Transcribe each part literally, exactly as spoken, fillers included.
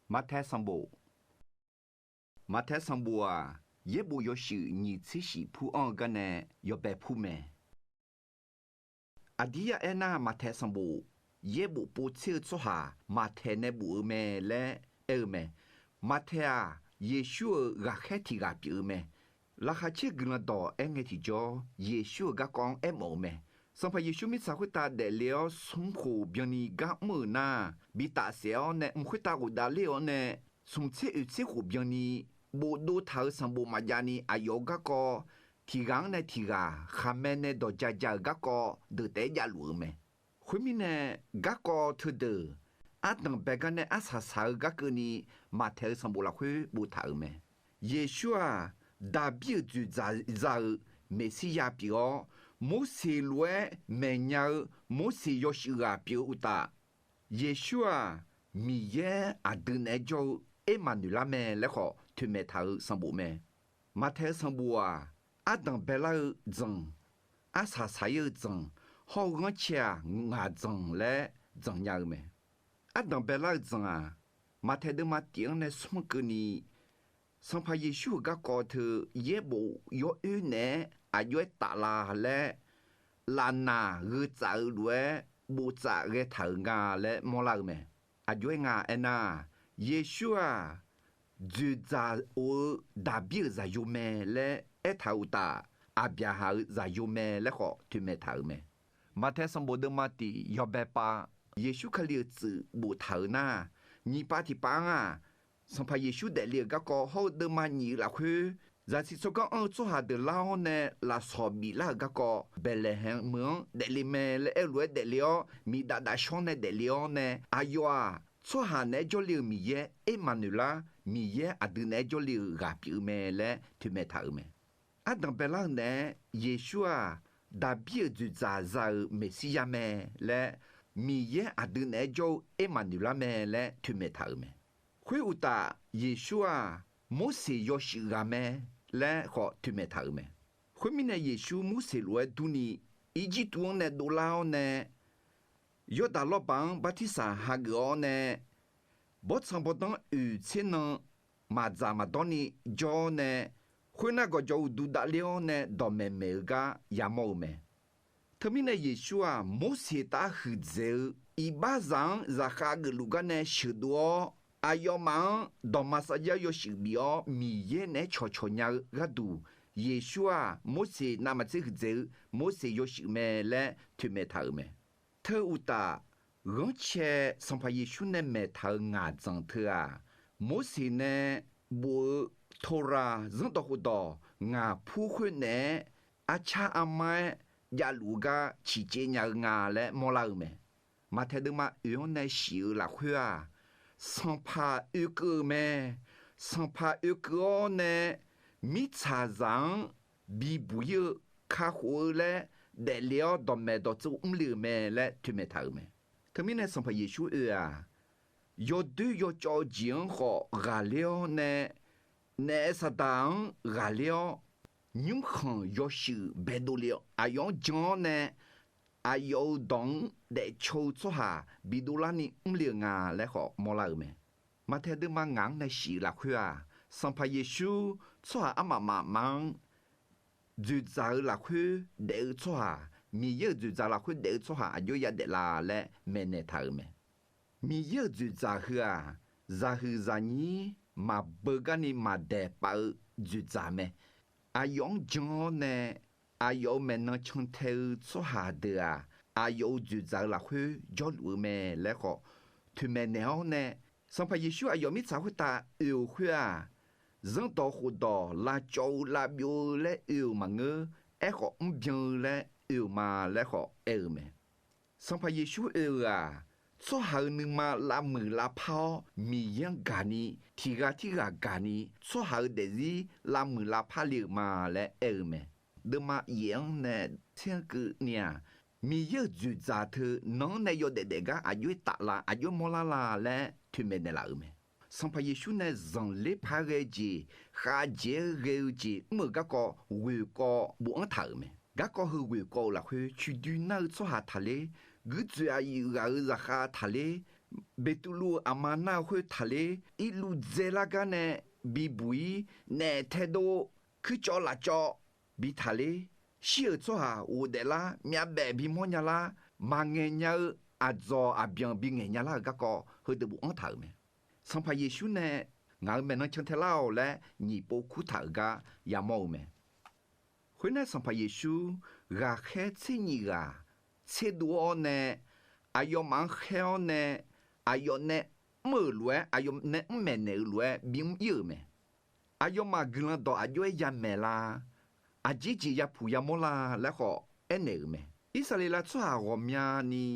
Maqtaeq sanqbof. Maqtaeq sanqbof-aq, yaerbof yawshuif nyiq tser shif pur anr-eu gar nae yawbae pur mae. Aqdir ya'aer nar, Maqtaeq sanqbof yaerbof pov tser-eu tsawrhaq Maqtaeq nae bof-eu mae laer aer-eu mae. Maqtaeq-aq, Yeqsur-euq ghaqkhaer tiq ghaq pyeuf-eu mae. Laqkhaq caer guiqlanq dawq aer ngae tiqjawr, Yeqsur-euq garkawv-anr aermawf-eu mae. Sanqpaq Yeqsur mirtsaq khoertav daefle-awr, smr khof byanni gar mr-euq nar, bi tafsaef-awr nae mq khoertav ghofdav ler-awr nae, smq tser oeq tser khof byanni bofdov taq-euq sanqbof maqjav ni, aqyawf-euq garkawv tiq ghaq-anr nae tiq ghaq khaqmae nae dawq ja ja-euq garkawv deuq taef-aer javluf-eu mae. Khoermirnae, garkawv teudeuq ardanq bae gar nae arsaq saq-eu gar keuvni, Maqtaeq-euq sanqbof lafkhoer boftaq-euq mae. Yeqsur-aq, Daqbir-euq dzoeqdzaq za-eu Meqsirya pyeuf-awr, Morseq lof-aer maeqnya-eu Morseq yawshuif ghaq pyeuf-eu uqtaf, Yeqsur-aq, Miqyaer aqdui naeq-aer jawr-eu Ermaqnoeqlar mae laer khawf toeqmaeq taq-euq sanqbof mae. Maqtaeq-euq sanqbof-aq, ardanq baelar-eu dzanq, arsaq saq-ir-eu dzanq, hawr-eu ghanrcae-aq, ngaq dzanq laer dzanqnya-eu mae. Ardanq baelar-eu dzanq-aq, Maqtaeq deuvma tif-anr nae smr keuvni, Sanqpaq Yeqsur-euq garkawv teu yaerbof yawoer naeq-aer aqjox-aer taflar laer, lafnaq gheu tsaf-eu lof-aer bof tsaf ghae taq-euq nga laer mawrlar-eu mae. Aqjox-aer nga aernar, Yeqsur-aq, dzoeqdzaq of-eu Daqbir-euq zaqyo mae laer aertaq-euq uqtaf, Aqbyaqhaq-euq zaqyo mae laer khawf toeqmaeq taq-euq mae. Maqtaeq sanqbof deuvma tif yawbae pav, Yeqsur Kali-euq tsuif boftaq-euq nar, nyiq pav tiq pav-anr-aq, Sanqpaq Yeqsur daefle-euq garkawv hawr-eu deuvma nyiq-eu lafkhoer, zaqsiq tsawrganr anr-eu tsawrhaq deuq lar-awr nae lafsawq biflar-euq garkawv, Baeqlaeqhaeq meuq-anr daefle mae laer aer-eu lof-aer daefle-awr, miqdaf daf shawr nae daefle-awr nae, aqyawf-aq, tsawrhaq naeq-aer jawrle-eu Miqyaer Ermaqnoeqlar, Miqyaer aqdui naeq-aer jawrle-euq ghaq pyeuf-eu mae laer toeqmaeq taq-euq mae. Ardanq baelar-eu naeq-aer, Yeqsur-aq, Daqbir-euq dzoeqdzaq za-euq Meqsirya mae laer, Miqyaer aqdui naeq-aer jawr-eu Ermaqnoeqlar mae laer toeqmaeq taq-euq mae. Khoeruqtaf, Yeqsur-aq, Morseq yawshuif ghaq mae laer khawf toeqmaeq taq-euq mae. Khoermirnae, Yeqsur Morseq lof-aer durni, Irjirtuv-anr nae dovlar-awr nae, Yawrdaq lawrbaq-anr bartirsaq hageuf-awr nae, bawrtsanq bawrdanr oeq tser nan maqdzaq maqdawr ni jawr-awr nae, khoernar gawqjawq uqduq davler-awr nae dawqmaeq maeq-eu gar yamawr-eu mae. Teumirnae Yeqsur-aq, Morseq taf huiqdzaeq-eu iqbaxzaq-anr zaqkhav geufluf gar nae sheuqdov-awr, aqyawfmaf-anr dawqma sarjax yawshuif bif-awr Miqyaer naeq-aer cawqcawq nya-eu gharduq, Yeqsur-aq, Morseq navmaqtser huiqdzaeq-eu Morseq yawshuif mae laer toeqmaeq taq-euq mae. Teu uqtaf, ghanrcae Sanqpaq Yeqsur nae maeqtaq-euq ngaq dzanq teu-aq, Morseq nae bof-eu Toraq zanrdawq khofdawq ngaq pur khoer naeq-aer, arcar armar-aer javluf-eu gar ciqcaev nya-eu nga laer mawrlar-eu mae. Maqtaeq deuvma oeq-anr nae shif-eu lafkhoer-aq, Sanqpaq oekeuv-euq mae. Sanqpaq oekeuv-awr nae, mirtsaqzaq-anr bibuq-ir-eu, kakhof-eu laer daefle-awr dawqmaeq dawqtsov mrle-euq mae laer toeqmaeq taq-euq mae. Teumirnae Sanqpaq Yeqsur oe-aq, yawdoer yawcawv jeq-anr khawf ghaqler-awr nae, naef saqdaq-anr ghaqler-awr, nymrkhanq yawshuif baedov le-awr aqyawf-anr jan-awr nae, aqyawf-euq dawq-anr daefcaw-eu tsawrhaq bidovlarni mrle-euq nga laer khawf mawrlar-euq mae. Maqtaeq deuvma ngaq-anr nae shif-eu lafkhoer-aq, Sanqpaq Yeqsur tsawrhaq armaf mafma anr dzoeqdzaq-eu lafkhoer daef-eu tsawrhaq, Miqyaer-euq dzoeqdzaq lafkhoer daef-eu tsawrhaq aqjox yadaef la laer maeqnaeq taq-euq mae. Miqyaer-euq dzoeqdzaq heu-aq, zaqhuiq zaqnyir maqbeu garni maqdaeq pav-eu dzoeqdzaq mae. Aqyawf-anr jan-awr nae, aqyawf-euq maeqnan cantae-eu tsawrhaq deuq-aq, aqyawf-euq dzoeqdzaq-eu lafkhoer jawrluf-eu mae laer khawf toeqmaeq naeq-awr nae, Sanqpaq Yeqsur aqyawf mirtsaq khoertav oe-euq khoer-aq, zanrdawq khofdawq lavcawv-eu lavbyov-eu laer oe-euq maqngeur. Aerkhawf, mrbyan-eu laer oe-euq ma laer khawf aer-eu mae. Sanqpaq Yeqsur oe-euq-aq, tsawrhaq-euq nuima lavmuiq lavpar-awr Miqyaer-anr gaqni, tiq ghaq tirghaq gaqni, tsawrhaq-euq daefzir lavmuiq lavpar le-euq ma laer aer-eu mae. Deuvma yaef-anr nae tser-anr keuvni-aq, Miqyaer-euq dzoeqdzaq teu nan-anr nae yawdaef daef gar aqjox-aer taf la, aqjox-aer mawrlar la laer toeqmaeq naeqlaf-euq mae. Sanqpaq Yeqsur nae zanqler paq-aer ghae-eu jeq, khavjeq-aer ghae-eu jeq mr-euq garkawv ghoeqkawv bofanr taq-euq mae. Garkawv heu ghoeqkawv-euq lafkhoer, coiqdoi nar-eu tsawrhaq taqler, guirdzoeq aqyuif ghaq-euq zaqkhav taqler, Beqtuvluv-euq aqma nar-eu khoer taqler, irluv dzaelar gar nae bibuq-ir, naef taedov, kuircawv lafcawv bi taqler, shir-euq tsawrhaq ghofdaef lar, myavbaef bimawr nya lar, maqngaeq nya-eu aqdzawq aqbyanq bingaeq nya lar-euq garkawv heudeuq bofanr taq-euq mae. Sanqpaq Yeqsur nae ngaq-euq maeqnan cantae lar-awq laer nyiq pov kurtaq-euq gar yamawr-eu mae. Khoernar, Sanqpaq Yeqsur ghaqkhaer tser nyif ghaq tserdov-awr nae, aqyawfmaf-anr khaer-awr nae, aqyawf nae mr-euq lof-aer, aqyawf nae mr maeqnaeq-euq lof-aer bimr ir-euq mae. Aqyawfmaf guiqlanq dawq aqjox-aer yamaeq la? Aqjeq jeq yapuq yamawr la laer khawf aernaeq-euq mae. Irsaqleqlav tsawrhaq ghawqmyani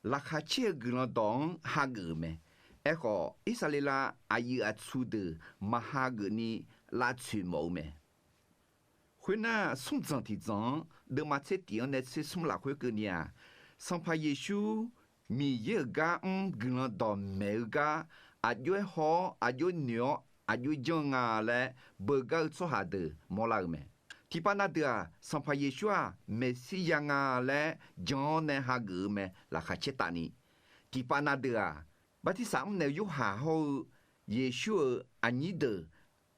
laqkhaq caer-eu guiqlanq dawq-anr hageuf-euq mae. Aerkhawf, Irsaqleqlav aqyuif aqtsu deuq maq hageuf ni lavtsoeq mawf-eu mae. Khoernar, smr dzanq tiq dzanq-anr deuvma tser tif-anr nae tser smr lafkhoer keuvni-aq, Sanqpaq Yeqsur Miqyaer-euq gar mr guiqlanq dawqmaeq-eu gar aqjox-aer haw-awr, aqjox-aer noeq-awr, aqjox-aer janr-eu nga laer beugar-eu tsawrhaq deuq mawrlar-eu mae. Tiqpav na deuq-aq, Sanqpaq Yeqsur-aq Meqsirya nga laer jan-awr nae hageuf-eu mae laqkhaq caer taf ni. Tiqpav na deuq-aq, bartirsaq mrnaeq-eu Yorhaq hawr-eu Yeqsur-euq aqnyir deuq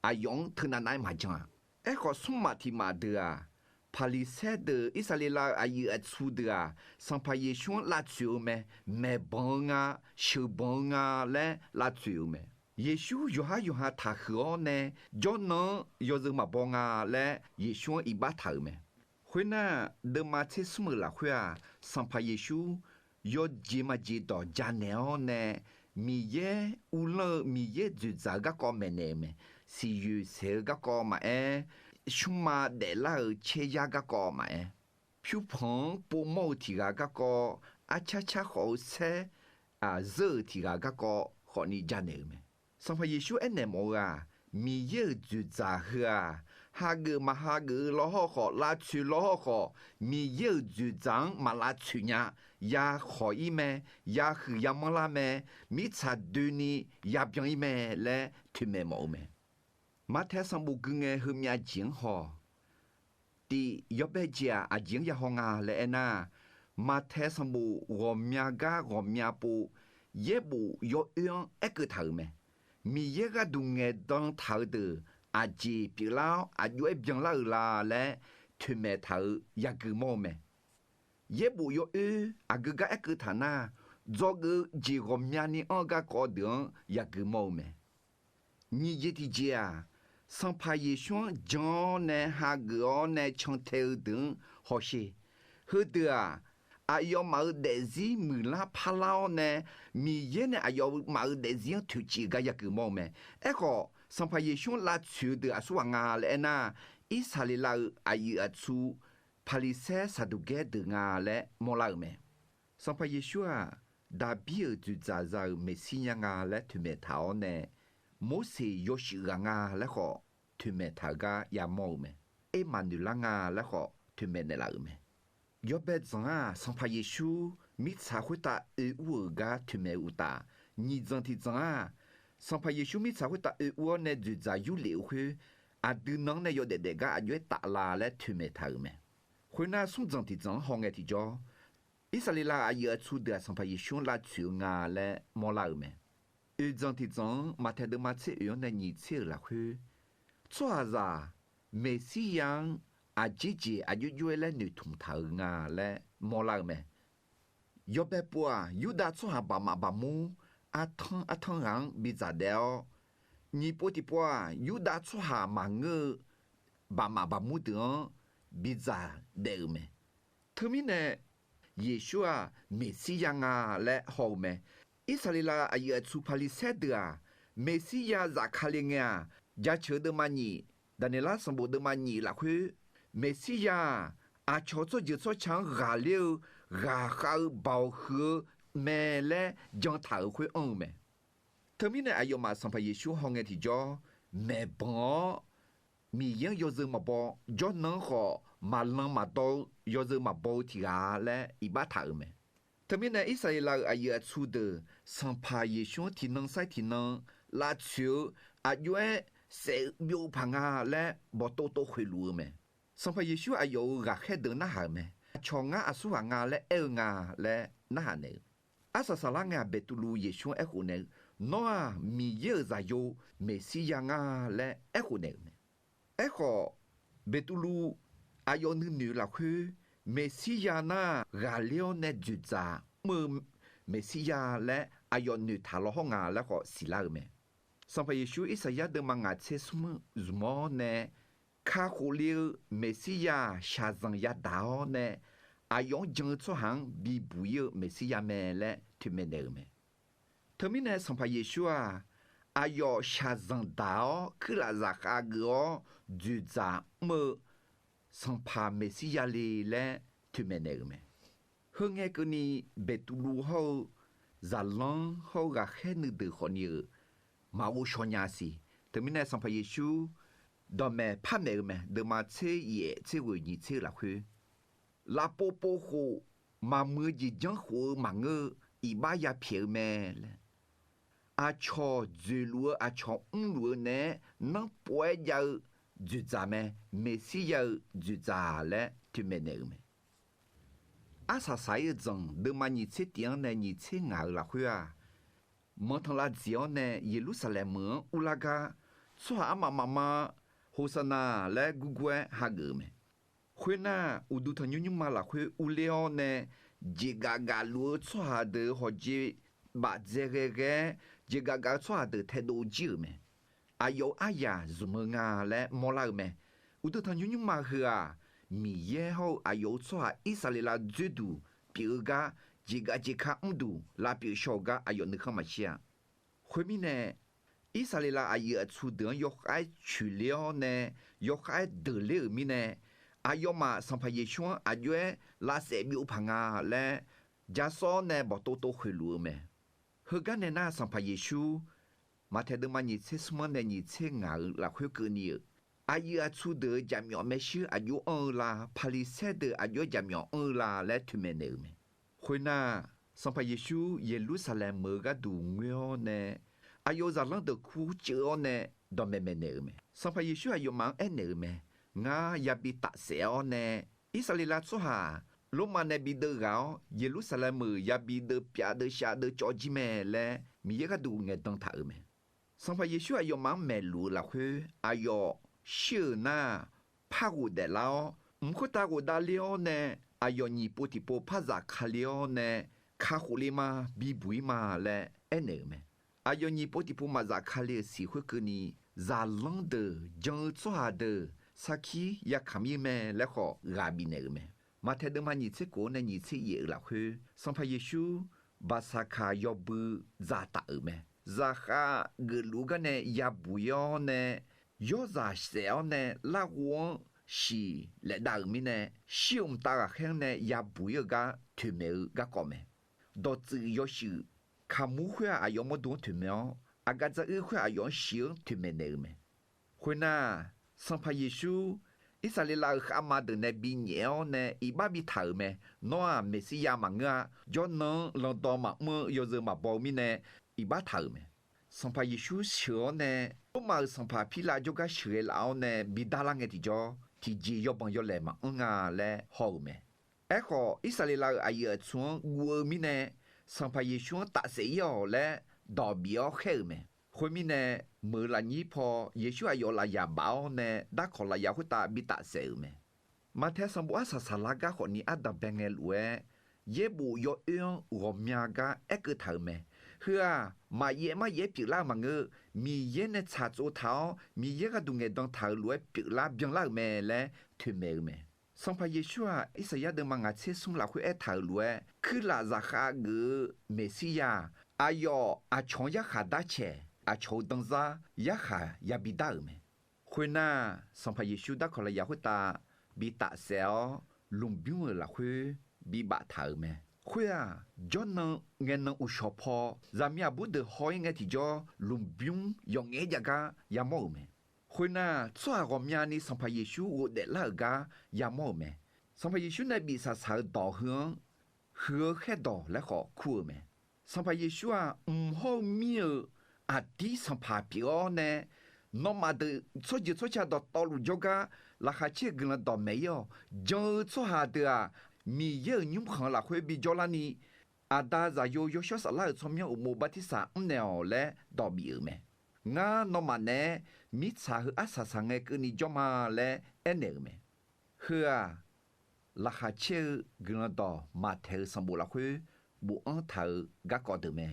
aqyawf-anr teunav nav-aer maqjan-a. Aerkhawf, smrmaf tiq maf deuq-aq, Paqliqsaer deuq, Irsaqleqlav-euq aqyuif aqtsu deuq-aq, Sanqpaq Yeqsur-anr lavtsoeq-eu mae. Maeqbanq-eu nga, sheuqbanq-eu nga laer lavtsoeq-eu mae. Yeqsur yawqhar yawqha taqhuiq-awr nae jawrnan-anr yawzeu maqbaw nga laer Yeqsur-anr iqbax taq-euq mae. Khoernar, deuvma tser smr-euq lafkhoer-aq, Sanqpaq Yeqsur yawjeq maqjeq dawq janaeq-awr nae, Miqyaer uvlanr-eu Miqyaer dzoeqdzaq-eu garkawv maeqnaeq-euq mae. Siqyoeq saeq-eu garkawv maqaer, smrma daeflar-euq caeryar garkawv maqaer, pyurpanq-anr povmawr-eu tiq ghaq garkawv, arcar car khawf-eu saer zeur-euq tiq ghaq garkawv khawfni janaeq-euq mae. Sanqpaq Yeqsur aernaeq mawf-eu-aq, Miqyaer-euq dzoeqdzaq heu-aq, hageuf maq hageuf-eu lawhawr khawf, lavtsoeq lawhawr khawf, Miqyaer-euq dzoeqdzaq-anr maq lavtsoeq nya, yakhawq ir mae, yahuiq yamanr lar mae, mirtsaq doeni yabyan ir mae laer toeqmaeq mawf-eu mae. Maqtaeq sanqbof gui ngae heumyav jeq-anr haw. Tif, yawbae jeq-aq, aqjeq-anr yahaw nga laer aernar, Maqtaeq sanqbof ghawqmya gar ghawqmya pov, yaerbof yawoer-anr aerkeuv taq-euq mae. Miqyaer gharduq ngaeqdan taq-eu deuq aqjeq pyeuflar-awr aqjox-aer byanlar-euq la laer toeqmaeq taq-euq yagui mawr-eu mae. Yaerbof yawoer aqgeu gar aerkeuv taq nar, dzawgeuf-eu jeq ghawqmyani anr-eu garkawv deuq-anr yagui mawr-eu mae. Nyiq jeq tiqjeq-aq, Sanqpaq Yeqsur-anr jan-awr nae hageuf-awr nae cantae-eu deuq-anr hawsher. Heudeuq-aq, aqyawfmaf-euq daefzir muiqlar parlar-awr nae, Miqyaer nae aqyawfmaf-euq daefzir-anr toeqciv-euq gar yagui mawr-eu mae. Aerkhawf, Sanqpaq Yeqsur-anr lavtsoeq-eu deuq aqsurghaq nga laer aernar, Irsaqleqlav-euq aqyuif aqtsu Paqliqsaer Saqduqgaer deuq nga laer mawrlar-euq mae. Sanqpaq Yeqsur-aq, Daqbir-euq dzoeqdzaq za-euq Meqsirya nga laer toeqmaeq taq-awr nae, Morseq yawshuif ghaq nga laer khawf toeqmaeq taq-eu gar yamawr-eu mae. Ermaqnoeqlar nga laer khawf toeqmaeq naeqlaf-euq mae. Yawbae dzanq-aq, Sanqpaq Yeqsur mirtsaq khoertav oe ur-euq gar toeqmaeq uqtaf, nyiq dzanq tiq dzanq-aq, Sanqpaq Yeqsur mirtsaq khoertav oe ur-awr nae dzoeqdzaq yurlef-eu khoer, aqdui nan-anr nae yawdaef daef gar aqjox-aer taf la laer toeqmaeq taq-euq mae. Khoernar, smr dzanq tiq dzanq-anr hawngae tiqjawr, Irsaqleqlav aqyuif aqtsu deuq-aq, Sanqpaq Yeqsur-anr lavtsoeq-eu nga laer mawrlar-euq mae. Oeq dzanq tiq dzanq-anr Maqtaeq deuvma tser oeq-anr nae nyiq tser-euq lafkhoer, tsawrhaqzaq Meqsirya-anr aqjeq jeq aqjox jox-aer laer noeqtmq taq-euq nga laer mawrlar-eu mae. Yawbae pov-aq, Yurdav tsawrhaq baqmaf baqmur artanr artanr ghaq-anr bidzaq daef-awr, nyiq pov tiqpov-aq, Yurdav tsawrhaq maqngeur-eu baqmaf baqmur deuq-anr bidzaq daef-euq mae. Teumirnae, Yeqsur-aq, Meqsirya nga laer haw-eu mae. Irsaqleqlav aqyuif aqtsu Paqliqsaer deuq-aq, Meqsirya zafkale ngae-aq, Jaceuq deuvma nyiq, Daqneqlar sanqbof deuvma nyiq lafkhoer, Meqsirya-aq, aqcawq tsawrjeuq tsawrca-anr ghaqler-eu, ghaqkhav-eu, baoq huiq-eu mae laer jan taq-euq khoer anr-eu mae. Teumirnae, aqyawfmaf Sanqpaq Yeqsur hawngae tiqjawr, maeqbanq-awr, Miqyaer-anr yawzeu maqbaw, jawrnan-anr khawf maqlan maqdawr-eu yawzeu maqbaw-eu tiq ghaq-a laer iqbax taq-euq mae. Teumirnae, Irsaqleqlav-euq aqyuif aqtsu deuq Sanqpaq Yeqsur-anr tiqnan sar-iq tiqnan lavtsoeq-eu, aqjox-aer saef-eu byov-eu paq nga laer bawqtov tov khoeqluf-eu mae. Sanqpaq Yeqsur aqyawf-euq ghaqkhaer deuq narhaq-euq mae. Aqcawq ngar aqsurghaq nga laer aer-eu nga laer narhaq naeq-eu Arsaq saqlar ngae-aq, Beqtuvluv Yeqsur-anr aerkhof naeq-eu, Nawr-aq Miqyaer-euq Zaqyo, Meqsirya ngar laer aerkhof naeq-euq mae. Aerkhawf, Beqtuvluv aqyawf nuinoeq-eu lafkhoer, Meqsirya nar-aq ghaqler-awr nae dzoeqdzaq mr-eu Meqsirya laer aqyawf noeqtaq law hawr nga laer khawf siqlar-eu mae. Sanqpaq Yeqsur Irsaqyar deuvma ngaq tser smr zmq-awr nae, kakhof le-eu Meqsirya-aq shaqzanq yadaq-awr nae, aqyawf-anr jan-eu tsawrhaq-anr bibuq ir-eu Meqsirya mae laer toeqmaeq naeq-euq mae. Teumirnae Sanqpaq Yeqsur-aq, aqyawf shaqzanq daq-awr kuirlaf zaqkhav geuf-awr dzoeqdzaq mr-eu Sanqpaq Meqsirya le laer toeqmaeq naeq-euq mae. Heu ngae keuvni Beqtuvluv hawr-eu zaqlanr hawr-eu ghaqkhaer nuideuq khawfni-euq maqghov shaw nya siq. Teumirnae Sanqpaq Yeqsur dawqmaeq par maeq-eu mae. Deuvma tser yaef tser ghoeq nyiq tser-eu lafkhoer, lafpov pov khof, maqmuiq-eu jeq janr khof-eu maqngeur-eu iqbax yapyaeq-eu mae laer, aqcawq dzoeqluf-eu aqcawq mrluf-eu naeq-aer nanrpov-aer jav-eu dzoeqdzaq mae, Meqsirya-eu dzoeqdzaq laer toeqmaeq naeq-euq mae. Arsaq saq-ir-eu dzanq deuvma nyiq tser tif-anr nae nyiq tser ngaq-euq lafkhoer-aq, manqtanqlav dziq-awr nae Yeqlursaqlaeq meuq-anr urlar gar, tsawrhaq armaf mafma, Hoqsaqnaq laer gurgur-aer hageuf-eu mae. Khoernar, uqduq tanqnymr nymrma lafkhoer urler-awr nae, jeqgaf gaf luf-eu tsawrhaq deuq-euq hawqjeq bafdzae ghae ghae-aer, jeqgaf gaf-eu tsawrhaq deuq taedov jir-euq mae. Aqyawf-euq aryaq zmq-eu nga laer mawrlar-eu mae. Uqduq tanqnymr nymrma heu-aq, Miqyaer hawr-eu aqyawf-euq tsawrhaq Irsaqleqlav dzoerduq pyeuf-eu gar, jeqgaf jeqka mrduq lavpyeuf shaw-eu gar aqyawf nuikhanr maqshir-a. Khoermirnae, Irsaqleqlav aqyuif aqtsu deuq-anr yawkhav-aer coeqler-awr nae, yawkhav-aer deuqler-euq mirnae, aqyawfmaf Sanqpaq Yeqsur-anr aqjox-aer lavsaef byov paq nga laer, jasawr-awr nae bawqtov tov khoeqluf-eu mae. Heugar nae nar, Sanqpaq Yeqsur Maqtaeq deuvma nyiq tser smr-anr nae nyiq tser ngaq-euq lafkhoer keuvni-euq, aqyuif aqtsu deuq-euq jaqmyawf maershuir aqjox anr-eu la, Paqliqsaer deuq aqjox-aer jaqmyawf anr-eu la laer toeqmaeq naeq-euq mae. Khoernar, Sanqpaq Yeqsur Yeqlursaqlaeq meuq-eu gharduq ngoer-awr nae, aqyawf-euq zaqlanr deuq kur ceuf-awr nae dawqmaeq maeqnaeq-euq mae. Sanqpaq Yeqsur aqyawfmaf-anr aernaeq-euq mae. Ngar yabi tafsaef-awr nae, Irsaqleqlav tsawrhaq Lormav nae bideuv ghaq-awr, Yeqlursaqlaeq meuq yabi deuvpyav deuvshav deuvcawv jir mae laer Miqyaer gharduq ngaeqdan taq-euq mae. Sanqpaq Yeqsur aqyawfmaf-anr maeqluf-eu lafkhoer, aqyawf shir-euq nar-aq, par ghofdaef lar-awr, mq khoertav ghofdav ler-awr nae, aqyawf nyiq pov tiqpov par zafkale-awr nae, kakhof le ma, bibuq-ir ma laer aernaeq-euq mae. Aqyawf nyiq pov tiqpov maqzaf kale-euq siq khoerkeuvni, zaqlanr deuq jan-eu tsawrhaq deuq sarkir yakamq-ir mae laer khawf ghaq bifnaeq-euq mae. Maqtaeq deuvma nyiq tser kof-awr nae nyiq tser yaef-euq lafkhoer, Sanqpaq Yeqsur Baqsaqkaq yawbui dzaqtaf-euq mae. Zaqkhav geufluf-eu garnae yabuq-ir-awr nae, yawrzaq saef-awr nae larghov-anr shiq laefdav-euq mirnae, shir-eu mqtav ghaqkhaer-anr nae yabuq-ir-eu gar toeqmaeq-eu garkawv mae. Dawqtsuif yawshuif kaqmur khoer-aq, aqyawf mawrdo-anr toeqmaeq-awr, aqgaf dzaruir khoer-aq, aqyawf-anr shiq-anr toeqmaeq naeq-eu mae. Khoernar, Sanqpaq Yeqsur Irsaqleqlav-euq khavma deuq nae binyaef-awr nae iqbax bitaq-euq mae. Nawr-aq, Meqsirya maqngeur-a. Jawrnan-anr landawv maqmr-eu yawzeu maqbaw-eu mirnae iqbax taq-euq mae. Sanqpaq Yeqsur sheuq-awr nae, Lormav-euq sanqpaq Pirlav jawrgar sheuqghae laf-awr nae bidar lar ngae tiqjawr, tiqjeq yawbanq yawlaeq maqanr nga laer haw-euq mae. Aerkhawf, Irsaqleqlav-euq aqyuif aqtsu-anr guv-eu mirnae, Sanqpaq Yeqsur-anr tafsaef-ir-awq laer dawq bif-awr khaer-euq mae. Khoermirnae, meuq-eu lafnyir paw Yeqsur aqyawf lafyaq baf-awr nae darkawq lafyaq khoertav bi tafsaef-euq mae. Maqtae sanqbof arsaq saqlar gar khawfni ardanqbae ngae lof-aer, yaerbof yawoer-anr ghawqmya gar aerkeuv taq-euq mae. Heu-aq, maqyaef maryaef-aer pyeuflar-eu maqngeur, Miqyaer nae tsaqtsov taq-awr Miqyaer gharduq ngaeqdan taq-euq lof-aer pyeuflar byanlar-euq mae laer toeqmaeq-eu mae. Sanqpaq Yeqsur-aq, Irsaqyar deuvma ngaq tser smr lafkhoer aertaq-euq lof-aer, kuirlaf zaqkhav geuf-eu Meqsirya-aq, aqyawf aqcawq-anr yarkhaq darcaeq, aqcawq-euq danzar yarkhaq yabi dar-euq mae. Khoernar, Sanqpaq Yeqsur darkawq lafyaq khoertav bi tafsaef-awr, lmqbymr-euq lafkhoer bi baftaq-euq mae. Khoer-aq, jawrnan ngaenan uqshawq paw zaqmiq aqbur deuq haw-ir ngae tiqjawr, lmqbymr yawqngaef-aer jav gar yamawr-euq mae. Khoernar, tsawrhaq ghawqmyani Sanqpaq Yeqsur ghofdaef lar-euq gar yamawr-euq mae. Sanqpaq Yeqsur nae bif saqsaq-eu dawq heu-anr, huiq-eu khaerdawq laer khawf kur-eu mae. Sanqpaq Yeqsur-aq, mq hawr-eu mir-euq aqdir sanqpaq pyeuf-awr nae, nawmaf deuq tsawrjeuq tsawrca dawqtawvluf jawrgar laqkhaq caer-eu guiqlanq dawqmaeq-ir-awq. Jan-eu tsawrhaq deuq-aq, Miqyaer-euq nymrkhanq lafkhoer bijawr larni, Aqda, Zaqyo, Yawshawr Saflar-euq tsawrmyanr uqmov bartirsaq mrnaeq-awq laer dawq bif-euq mae. Ngar, nawmaf naeq-aer mirtsaq heu arsaq saq ngae keuvni jawr ma laer aernaeq-euq mae. Heu-aq, laqkhaq caer-eu guiqlanq dawq maqtaeq-eu sanqbof lafkhoer bofanr taq-euq garkawv deuq mae.